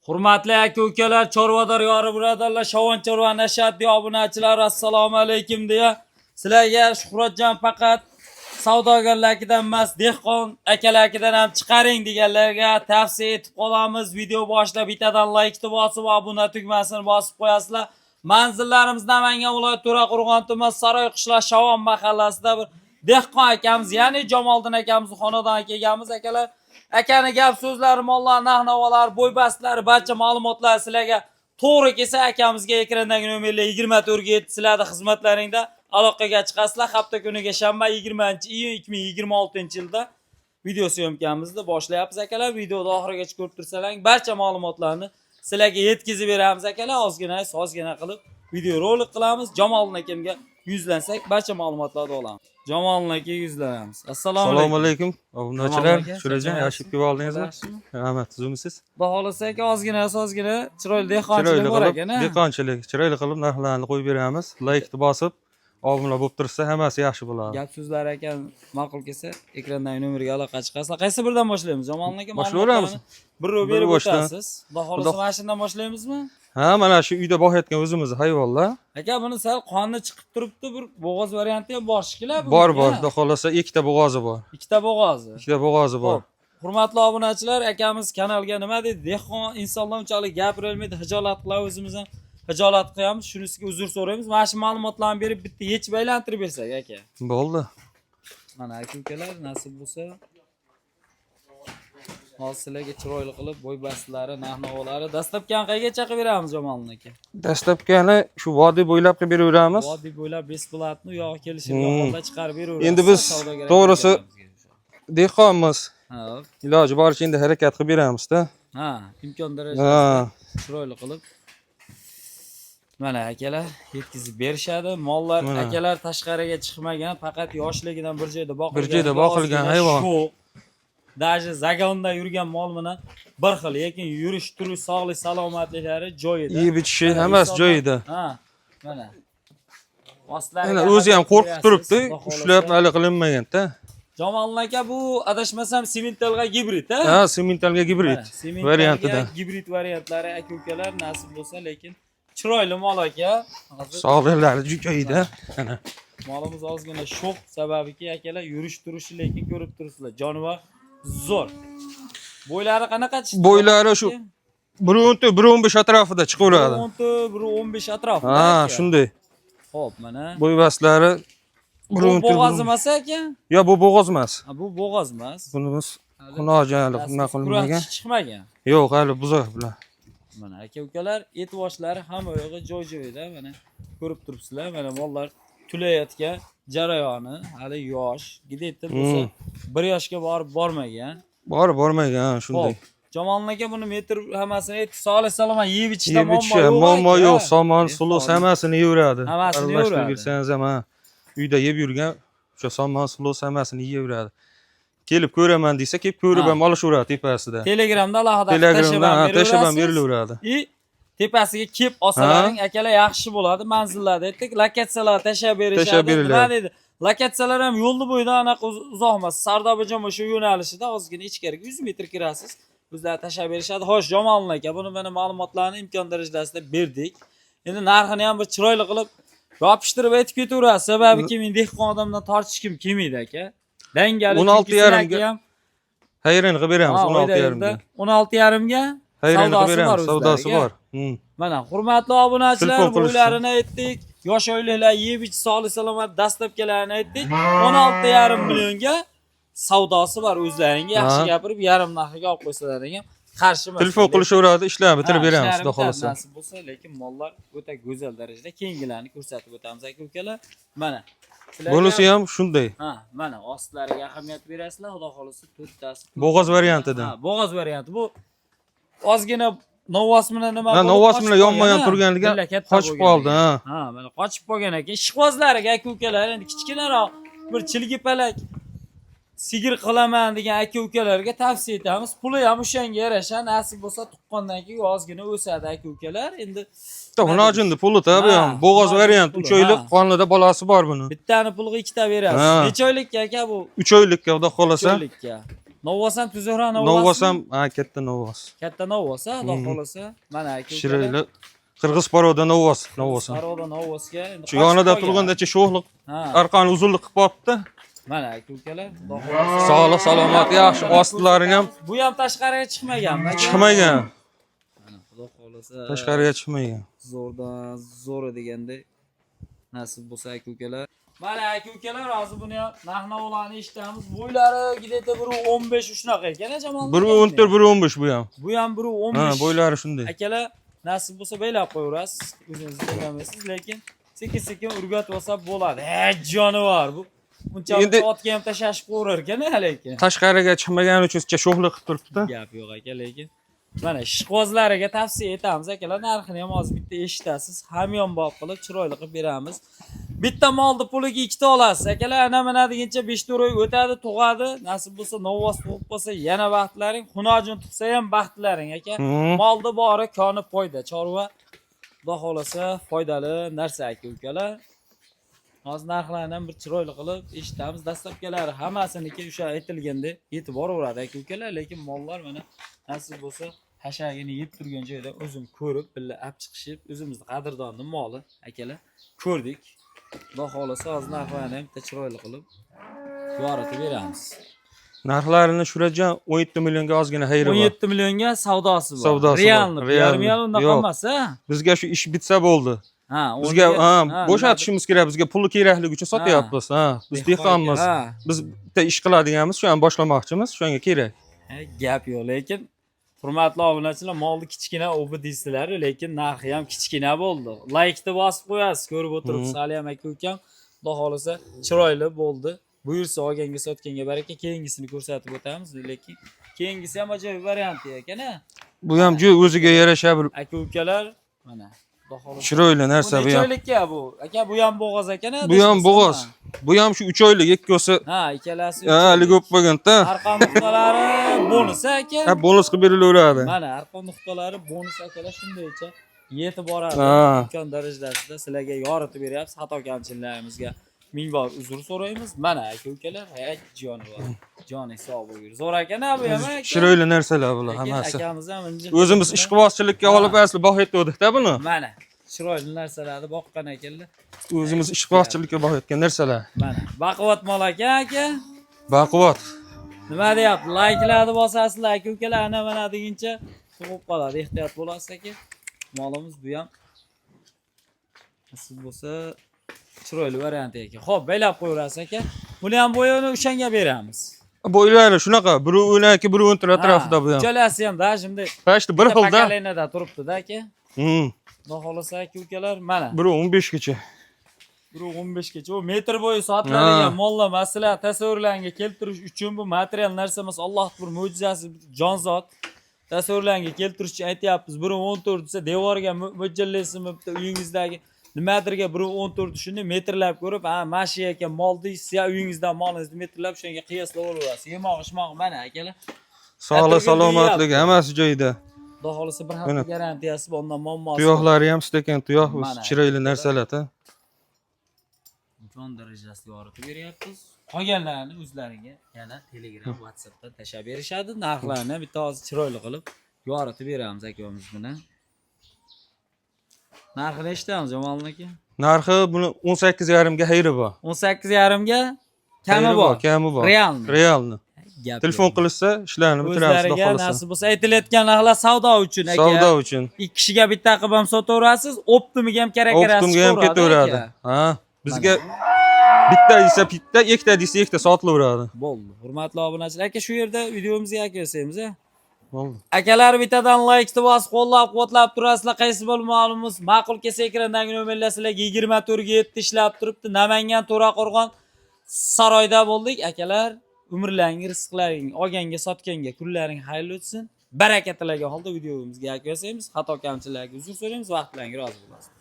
Hurmatli aka-ukalar, chorvador yori birodarlar, Shovon chorva nashriyoti obunachilari, assalomu alaykum deya sizlarga Shuhratjon faqat savdogarlarkidan emas, dehqon akalarkidan ham chiqaring deganlarga tavsiya etib qolamiz. Video boshida bittadan laykni bosib, obuna tugmasini bosib qo'yasizlar. Manzillarimiz Namangan viloyati To'raqo'rg'on tuman Saroy qishloq Shovon mahallasida bir dehqon akamiz, ya'ni Jamoliddin akamizni xonadoniga kelganmiz akalar. Akani gap so'zlari, mollar, narx-navolar, bo'y-bastlari, barcha ma'lumotlar sizlarga to'g'ri kelsa, akamizga ekrandagi nomerlar 24 ga 7 sizlarni xizmatlaringda aloqaga chiqasizlar. Hafta kuniga shanba, 20-iyun 2026-yilda video съёмка mizni boshlayapmiz akalar. Videoni oxirigacha ko'rib tursalaring, barcha ma'lumotlarni sizlarga yetkazib beramiz akalar. Ozgina ozgina qilib video rolik qilamiz. Jamoliddin akamga yuzlansak, barcha ma'lumotlarni olamiz. Jamoliddin aka, yuzlanamiz. Assalomu Assalomu alaykum. alaykum. Obunachilar, Aka, Shuhratjon, yaxshi kelib oldingizmi? Yaxshimi? Rahmat, tuzukmisiz? Xudo xohlasa aka, ozgina ozgina chiroyli dehqonchilik Chiroyli bor qilib, ekan, a? dehqonchilik, chiroyli qilib narxlarni qo'yib beramiz. Laykni bosib, obuna bo'lib tursa, hammasi yaxshi bo'ladi. Gap so'zlari ekan ma'qul kelsa, ekrandagi nomerga aloqa chiqasizlar. Qaysi birdan boshlaymiz, Jamoliddin aka? Boshlayveramiz. Bir berib Bir boshdan. o'tasiz. Xudo xohlasa, mana shundan boshlaymizmi? Ha, mana shu uyda boqayotgan o'zimizni hayvonlar. Aka, buni sal qoni chiqib turibdi, bir bo'g'oz varianti ham bor shekilli bu. Bor, bor, xudo xohlasa ikkita bo'g'ozi bor. Ikkita bo'g'ozi. Ikkita bo'g'ozi bor. Xo'p. Hurmatli obunachilar, akamiz kanalga nima deydi? Dehqon insonlar unchalik gapirolmaydi, hijolat qiladi, o'zimiz ham hijolat qilamiz. Shunisiga uzr so'raymiz. Mana shu ma'lumotlarni berib, bitta yechib aylantirib bersak, aka. Bo'ldi. Mana aka ukalar, nasib bo'lsa, hozir sizlarga chiroyli qilib bo'y bastlari, narx-navolari, dastlabki qayergacha qilib beramiz, Jamoliddin aka? Dastlabkini shu vodiy bo'ylab qilib beraveramiz. Vodiy bo'ylab бесплатно, u yog'i kelishilgan holda chiqarib beraveramiz. Endi biz savdogar to'g'risi akalarimizga. dehqonmiz. Ha, Iloji boricha endi harakat qilib beramizda. Ha, imkon darajasida chiroyli qilib mana akalar yetkazib berishadi. Mollar Mana. akalar tashqariga chiqmagan, faqat yoshligidan bir joyda boqilgan. Bir joyda boqilgan hayvon. Sho'x. Даже загон da yurgan mol bilan bir xil, lekin yurish turish, sog'lik salomatliklari joyida. Yeb ichishi Mana hammasi joyida. Ha, mana. Ostlariga Mana o'zi ham qo'rqib qo'yasiz, turibdi. Xudo xohlasa. Ushlab hali qilinmagan-da. Jamoliddin aka, bu adashmasam sementalga gibrid, ha? Ha, sementalga gibrid Mana, sementalga variantida. Gibrid variantlari aka ukalar, nasib bo'lsa, lekin chiroyli mol aka. Hozir Sog'liqlari joyida. Mana. molimiz ozgina sho'x, sababiki akalar yurish turishi, lekin ko'rib turibsizlar, jonivor zo'r. Bo'ylari qanaqa chiqdi? Bo'ylari shu 1.14, 1.15 atrofida chiqaveradi. 1.14, 1.15 atrofida. Ha, aka. shunday. Xo'p, mana. Bo'y bastlari Bu 1.14. bo'g'oz emas aka? Yo, bu bo'g'oz emas. Ha, bu bo'g'oz emas. Bunimiz xunojanlik nima qilinmagan. Kurashchi chiqmagan. Yo'q, hali buzoq bular. Mana aka ukalar, et boshlari hamma yog'i joy joyida, mana ko'rib turibsizlar. Mana mollar tulayotgan jarayoni, hali yosh, где-то bo'lsa 1 yoshga borib bormagan. Borib bormagan, ha, shunday. Xo'p, Jamoliddin aka, buni metr hammasini aytdi, sog'lik salomat yeb ichishda Yeb muammo ichishi yo'q. muammo aka. yo'q, somon, Dehqon. sulos hammasini yeyaveradi. Hammasini Aralashtirib yeyaveradi. bersangiz ham, ha, uyda yeb yurgan o'sha somon, sulos hammasini yeyaveradi. Kelib ko'raman desa, kelib ko'rib ham olishaveradi tepasida. Telegramda alohida Telegramda ha, tashlab tashlab ham beraverasiz. berilaveradi. И tepasiga kelib olsalaring akalar yaxshi bo'ladi. Manzillarda aytdik, lokatsiyalar tashlab berishadi. Tashlab beriladi. Nima deydi? Lokatsiyalar ham yo'lni bo'yidan anaqa uzoq emas. Sardobajon o'sha yo'nalishida ozgina ichkariga 100 metr kirasiz. O'zlari tashlab berishadi. Xo'sh, Jamoliddin aka, buni mana ma'lumotlarni imkon darajasida berdik. Endi narxini ham bir chiroyli qilib yopishtirib aytib ketaverasiz. Sababiki men dehqon odamdan tortishkim kelmaydi aka. Dangali 16,5 ga ham Xayrini qilib beramiz 16,5 ga. 16,5 ga Xayrini qilib savdosi bor beramiz, savdosi o'zlariga. bor. Mana hurmatli obunachilar, Telefon qilishsin. bo'ylarini aytdik. Yosh oyliklar yeb ichish, sog'lik salomat dastlabkilarini aytdik. 16,5 millionga savdosi bor o'zlaringga, yaxshi gapirib yarim narxiga olib qo'ysalaring ham qarshi emas. Telefon qilishaveradi, ishlarni bitirib Ha, beramiz, ishlari xudo bitadi, xohlasa. Nasib bo'lsa, lekin mollar o'ta go'zal darajada. Keyingilarni ko'rsatib o'tamiz aka ukalar. Mana. Sizlarga Bunisi ham shunday. Ha, mana ostlariga ahamiyat berasizlar, xudo xohlasa to'rttasi. Bo'g'oz variantida. Ha, bo'g'oz varianti. Bu ozgina novvos bilan nima Ha, bo'lib, novvos qochib bilan yonma-yon qolgan, ha. turganligi Billa katta qochib bo'lgan qoldi, ekan. ha. Ha, mana qochib qolgan ekan. Ishqibozlariga aka ukalar, endi kichkinaroq bir chilgi palak sigir qilaman degan aka ukalarga tavsiya etamiz. Puli ham o'shanga yarasha, nasib bo'lsa tuqqandan keyin ozgina o'sadi aka ukalar. Endi Bitta xunojinni puli tabi Ha, ham. Bo'g'oz xunojinni variant puli, 3 oylik ha. qonida bolasi bor buni. Bittani puliga ikkita berasiz. Ha. Necha oylikka aka bu? 3 oylikka xudo 3 xohlasa. oylikka. Novvos ham tuzukroq novvos. Novvos ham, ha, katta novvos. Katta novvos, ha, xudo xohlasa. Mana aka ukalar. Chiroyli. Qirg'iz порода novvos, novvos ham. Порода novvosga endi Shu yonida qochib qolgan. Turgandacha sho'xliq, arqani uzunlik qilib qolibdi. Mana aka ukalar, xudo xohlasa. Sog'lik, salomat, yaxshi. Ostilarini ham Bu ham tashqariga chiqmaganmi, aka? Chiqmagan. Mana xudo xohlasa. Tashqariga chiqmagan. Zo'rdan zo'ri deganda nasib bo'lsa aka ukalar. Mana aka ukalar, hozir buni ham narx-navolarni eshitamiz. Bo'ylari где-то 1.15 shunaqa ekan, a, Jamol? 1.14, 1.15 bu ham. Bu ham 1.15. Ha, bo'ylari shunday. Akalar, nasib bo'lsa belab qo'yaverasiz. O'zingiz bilmaysiz, lekin sekin-sekin o'rgatib olsa bo'ladi. Ha, jonivor bu. Uncha otga ham tashlashib qo'yaverar ekan, lekin. Tashqariga chiqmagani uchun sho'xlik qilib turibdi-da. Gap yo'q aka, lekin mana ishqibozlariga tavsiya etamiz akalar, narxini ham hozir bitta eshitasiz, hamyonbop qilib chiroyli qilib beramiz. Bitta molni puliga ikkita olasiz akalar. Ana mana deguncha 5-4 oy o'tadi, tug'adi. Nasib bo'lsa novvos tug'ib qolsa yana baxtlaring, xunojin tug'sa ham baxtlaring aka. Molni bori koni foyda, chorva xudo xohlasa foydali narsa aka ukalar. Hozir narxlarni ham bir chiroyli qilib eshitamiz. Dastlabkilari hammasiniki o'sha aytilgandek yetib boraveradi aka ukalar, lekin mollar mana nasib bo'lsa hashagini yeb turgan joyda o'zim ko'rib, birga olib chiqishib, o'zimizni qadrdonni moli akalar, ko'rdik. Xudo xohlasa hozir narxlarni ham bitta chiroyli qilib yoritib beramiz. Narxlarini Shuhratjon 17 millionga ozgina xayri bor. 17 millionga savdosi bor. Savdosi bor. Реальный, Реальный. Yarim unaqa Yo'q. emas, a? Bizga shu ish bitsa bo'ldi. Ha, Bizga o'rniga- ha, bo'shatishimiz kerak, bizga puli kerakligi uchun sotyapmiz. Ha, biz dehqonmiz. Biz bitta ish qiladiganmiz, shu ham boshlamoqchimiz, shunga kerak. Ha, gap yo'q, lekin hurmatli obunachilar, molni kichkina obi deysizlar, lekin narxi ham kichkina bo'ldi. Laykni bosib qo'yasiz, ko'rib o'tiribsiz hali ham aka ukam. Xudo xohlasa chiroyli bo'ldi. Buyursa olganga sotganga baraka, keyingisini ko'rsatib o'tamiz, lekin keyingisi ham ajoyib variant ekan, a? Bu ham juda o'ziga yarasha bir Aka ukalar, mana xudo xohlasa. chiroyli narsa Bu bu necha ham. oylikka bu? Aka, bu ham bo'g'oz ekan, a? Bu ham bo'g'oz. Bu ham shu 3 oylik ikkosi. Ha, ikkalasi uch Ha, oylik. haligi o'p bo'lganda. Arqon nuqtalari bonus aka. Ha, bonus qilib berilaveradi. Mana arqon nuqtalari bonus akalar, shundaycha yetib boradi. Ha. Imkon darajasida sizlarga yoritib beryapmiz. Xato kamchiliklarimizga ming bor uzr so'raymiz. Mana aka ukalar, hay jonivor. Joni sog' bo'lgur. Zo'r ekan bu ham aka. Chiroyli narsalar bular Lekin hammasi. akamiz ham injiq. O'zimiz ishqibozchilikka olib asli boqayotgandik-da buni. Mana chiroyli narsalarni boqqan ekanlar. O'zimiz ishqibozchilikka boqayotgan narsalar. Mana baquvvat mol ekan aka. Baquvvat. Nima deyapti? Layklarni bosasizlar aka ukalar, ana mana deguncha tug'ib qoladi. Ehtiyot bo'lasiz aka. Molimiz bu ham nasib bo'lsa chiroyli variant ekan. Xo'p, belab qo'yaverasiz aka. Buni ham bo'yini o'shanga beramiz. Bo'ylari shunaqa, 1.12, 1.14 atrofida bu ham. Uchalasi ham da shunday. Почти bir xilda. Поколение da turibdi-da aka. Xudo xohlasa aka ukalar, mana. 1.15 gacha. 1.15 gacha. U metr bo'yi sotiladigan mollar masalan tasavvurlarga keltirish uchun bu material narsa emas, Alloh bir mo'jizasi, jonzot. Tasavvurlarga keltirish uchun aytyapmiz. 1.14 desa devorga mo'ljallaysizmi bitta uyingizdagi nimadirga 1.14 shuni metrlab ko'rib, ha, mana shu ekan mol deysiz, ya uyingizdan molingizni metrlab shunga qiyoslab olaverasiz. Yemoq, ichmoq mana akalar. Sog'lik, Atirgul salomatligi deyapti. Hammasi joyida. Xudo xohlasa bir hafta Mana. garantiyasi bor, undan muammosi yo'q. Tuyoqlari ham stekan tuyoq, Mana. chiroyli narsalar-da. Imkon darajasida yoritib beryapmiz. Qolganlarini o'zlariga yana Telegram, WhatsAppdan tashlab berishadi. Narxlarni bitta hozir chiroyli qilib yoritib beramiz akamiz bilan. Narxini eshitamiz Jamolni aka. Narxi buni 18,5 ga xayri bor. 18,5 ga kami Xayri bor. Kami bor. Realni. Realni. Gap Telefon yo'q. qilishsa ishlarni bitiramiz xudo O'zlariga xohlasa. nasib bo'lsa aytilayotgan narxlar savdo uchun aka. Savdo uchun. Ikki kishiga bitta qilib ham sotaverasiz, оптом iga ham kerak Оптом ga ham ketaveradi. Ha, bizga bitta desa bitta, ikkita desa ikkita sotilaveradi. Bo'ldi. Hurmatli obunachilar, aka, shu yerda videomizni yakunlaymiz. A? Bo'ldi. Akalar, bittadan laykni bosib qo'llab-quvvatlab turasizlar. Qaysi bir ma'lumot ma'qul kelsa ekrandagi nomerlar sizlarga 24 ga 7 ishlab turibdi. Namangan To'raqo'rg'on saroyda bo'ldik. Akalar, umrlaring, rizqlaring, olganga, sotganga kunlaring xayrli o'tsin. Baraka tilagan holda videomizga yakun yasaymiz. Xato kamchiliklarga uzr so'raymiz. Vaqtlaring rozi bo'lsin.